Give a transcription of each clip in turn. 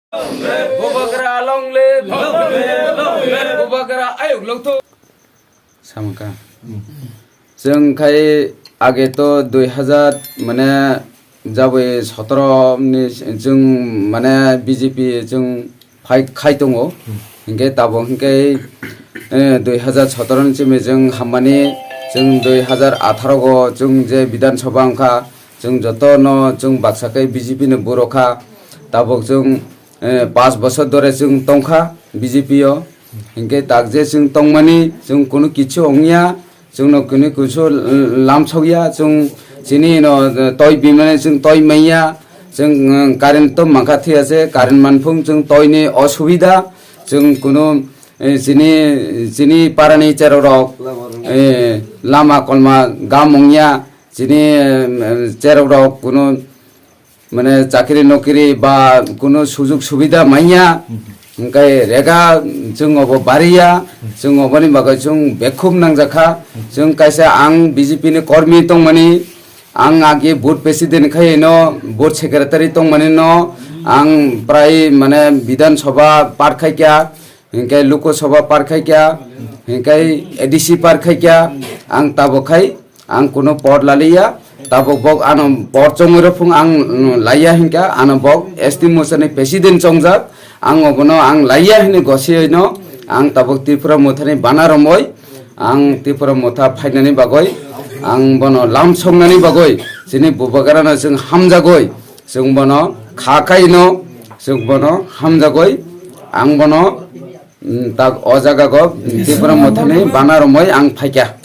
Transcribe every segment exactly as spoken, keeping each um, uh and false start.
Bubagra long live. Bubagra ayuk longthok. Samka. Chwng khai age to dui hazar mane jabwi sotoro ni chwng mane B J P chwng fight khai tongo. Hinkhe tabuk hinkhe, eh, dui hazar sotoro ni chwngwi chwng hammani chwng dui hazar atharo go chwng je Bidhan Sabha wngkha, chwng jotono chwng baksa khe B J P ni borok kha. Tabuk chwng, eh, pash bosor dore chwng tongkha B J P o. Hinkhe tak je chwng tongmani chwng kunu kichu wngya, chwngno kunu kichu lamsokya, chwng chini no toi bimani chwng toi manya, chwng, eh, current to mankha thiyase, current manphung chwng toini osubida, chwng kunu, eh, chini, chini parani cherok rok, eh, lama kolma gam wngya, chini, eh, cherok rok kunu mane chakri nokri ba kunu sujug subida manya, hwnkhe rega chwng obo bariya, chwng oboni bagwi chwng bekhuk nangjakha. Chwng kaisa ang B J P ni kormi tongmani, ang agi booth president khaino, booth secretary tongmani no, ang prai mane Bidhan Sabha par khaikya, hinkhe Lok Sabha par khaikya, hinkhe A D C par khaikya, ang tabuk khai ang kunu por laliya, tabuk bok ano por chongwi rw phung ang, mm, laiya hinkha, ano bok S T mocha ni president chongjak, ang obono ang laiya hwnwi gosiyoino, ang tabuk Tripura Mothani bana romwi, ang Tripura Motha phainani bagwi, ang bono lamsoknani bagwi, chini Bubagrano chwng hamjagwi, chwng bono kha khaino, chwng bono hamjagwi, ang bono, mm, tak o jaga go Tripura Mothani bana romwi ang phaikha.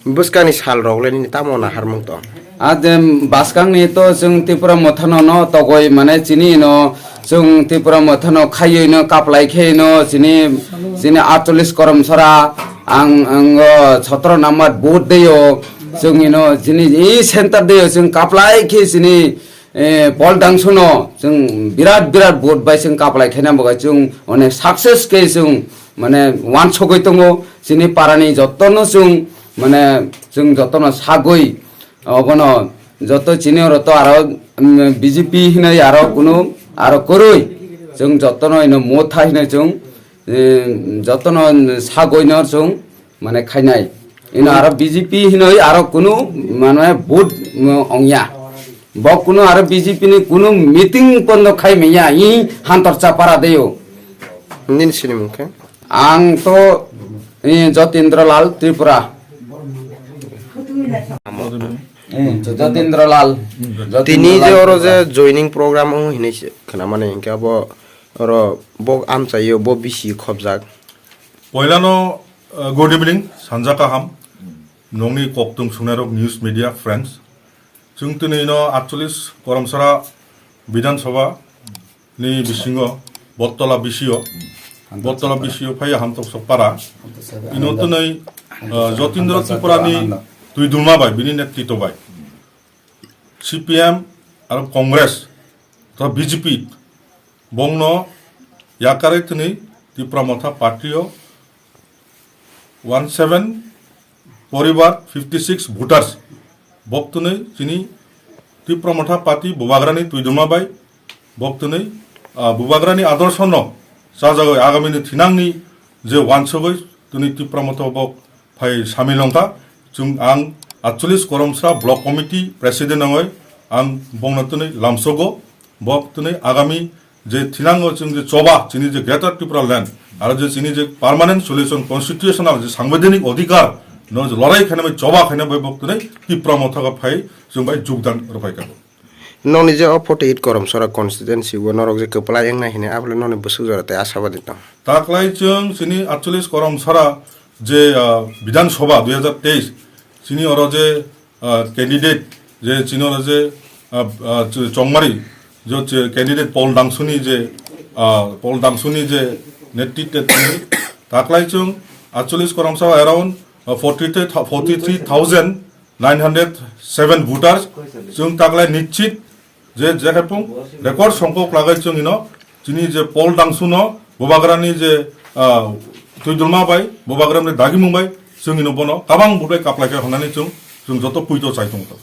Bwskangni sal rok le nini tamo naharmung tong? A de bwskangni to chwng Tripura Mothano no togoi mane chini no chwng Tripura Mothano khaiwi no kaplai khe no chini, chini atchollish korom sora ang, ang o sotoro number booth deyo chwng ino chini i center deyo chwng kaplai khe chini eh, Paul Dangsuno chwng birat birat vote bai chwng kaplai khaina bagwi chwng onek success khe chwng mane wansogwi tongo. Chini parani jotono chwng mane chwng jotono sagwi obono joto chini oro to aro, mm, B J P hinwi aro kunu aro kwrwi chwng jotono ino Motha hinwi chwng, eh, jotono sagwino chwng mane khainai. Ino aro B J P hinoi aro kunu mane vote, mm, ongya. Bo kunu aro B J P ni kunu meeting pondo khai manya i hantor chapara deyo. Nini sinimung khe? Ang to, eh, Jotindra Lal Tripura. Eh, Jotindra Lal. Tini Jotindra je Lal oro Tripura. Je joining program wng hinwi se khwnamani hinkhe abo oro bo amchaio bo bisi khobjak. Poilano, uh, good evening, sanja kaham, nongni koktung sungnairok news media friends. Chwng tini ino atchollish Koromsara Bidhan Sabha ni bisingo Bottola bisio, Bottola bisio phai Hamtok Sokpara. Ino tini, uh, Jotindra Tripura ni twi dulma bai, bini netrito bai. C P M aro Congress, to B J P, bongno yakarwi tini Tipra Motha party o one seven poribar fifty six voters. Bok tini chini Tipra Motha party Bubagrani twi dulma bai bok tini, ah, Bubagrani adorshono chajagwi agamini thinangni je wansugwi tini Tipra Motha bok phai samil wngkha. Chwng ang atchollish Koromsra Block Committee President wngwi ang bongno tini lamsogo. Bok tini agami je thinango chwng je choba chini je Greater Tripura Land aro je chini je permanent solution constitutional je sangbidhanik odhikar no je lorai khainai bai choba khainai bai bok tini Tipra Motha phai chwng bai jogdan rwphai kha. Nokni je o forty eight Koromsara constituency o norok je kwplai wngnai hwnwi abole nokni bwswk jora tei ashabadi tong? Taklai chwng chini atchollish Koromsara je, ah, Bidhan Sabha dui hazar teis, chini oro je, ah, candidate je chini oro je, ah, ah, ch-, Chongmari je, je candidate Paul Dangsuni je, ah, Paul Dangsuni je netritwe tini taklai chwng atchollish Koromsara around, ah, forty three thou-, forty three thousand nine hundred seven voters, chwng taklai nischit je, je khaipung record songkok lagai chwng ino, chini je Paul Dangsuno, Bubagrani je, ah, twi dulma bai, Bubagrani dagimung bai, chwng ino bono kabang vote bai kaplai kha hwnani chwng, chwng joto puito chai tongkha.